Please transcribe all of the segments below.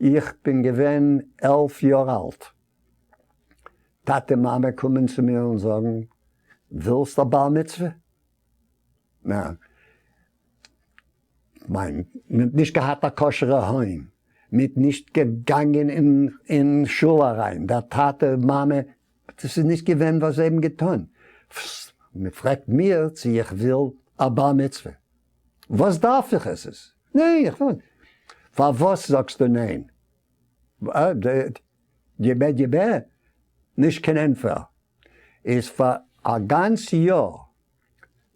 איך בין געווען 11 יאר אלט. טאטע מאמע קומען צו מיר און זאגן, ווילסט א בר מצוה? ניין. מיין, מ'האט נישט געהאט א כשר'ע היים, מ'האט נישט געגאנגען אין שול אריין, דער טאטע מאמע, דאס איז נישט געווען וואס זיי האבן געטון. מ'פרעגט מיר צו איך וויל א בר מצוה. וואס דארף איך עס? איז ניין, איך וויל נישט. פארוואס זאגסטו ניין? געבע געבע, נישט קיין ענטפער. איז פאר א גאנץ יאר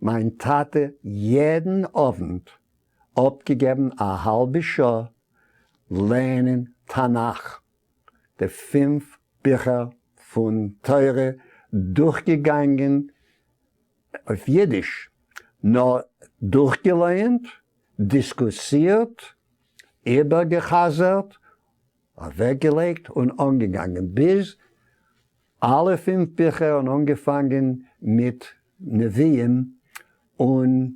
מיין טאטע יעדן אוונט אפגעגעבן א האלבע שעה לערנען תנך, די פינף ביכער פון תורה דורכגעגאנגען אויף אידיש, נאר דורכגעלייענט, דיסקוסירט, איבערגעחזרט, אוועקגעלייגט און אנגעגאנגען ביז אלע פינף ביכער און אנגעפאנגען מיט נביאים, און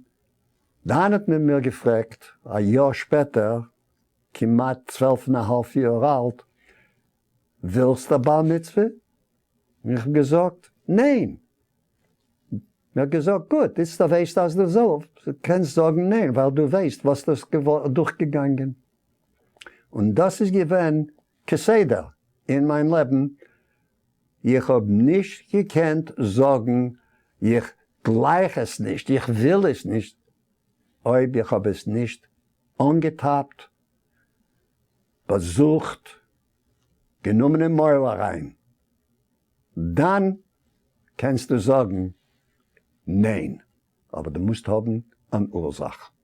דאן האט מען מיר געפרעגט א יאר שפעטער, כמעט צוועלף און א האלב יאר אלט, ווילסט א בר מצוה? און איך האב געזאגט ניין. מען האט געזאגט גוט, איצטער ווייסטו אז דו זאלסט, קענסט זאגן ניין ווייל דו ווייסט וואס דו האסט דורכגעגאנגען. און דאס איז געווען כסדר אין מיין לעבן, איך האב נישט געקענט זאגן איך גלייך עס נישט, איך וויל עס נישט, אויב איך האב עס נישט אנגעטאפט, באזוכט, גענומען אין מויל אריין, דאן קענסטו זאגן ניין, אבער דו מוזט האבן אן אורזאך.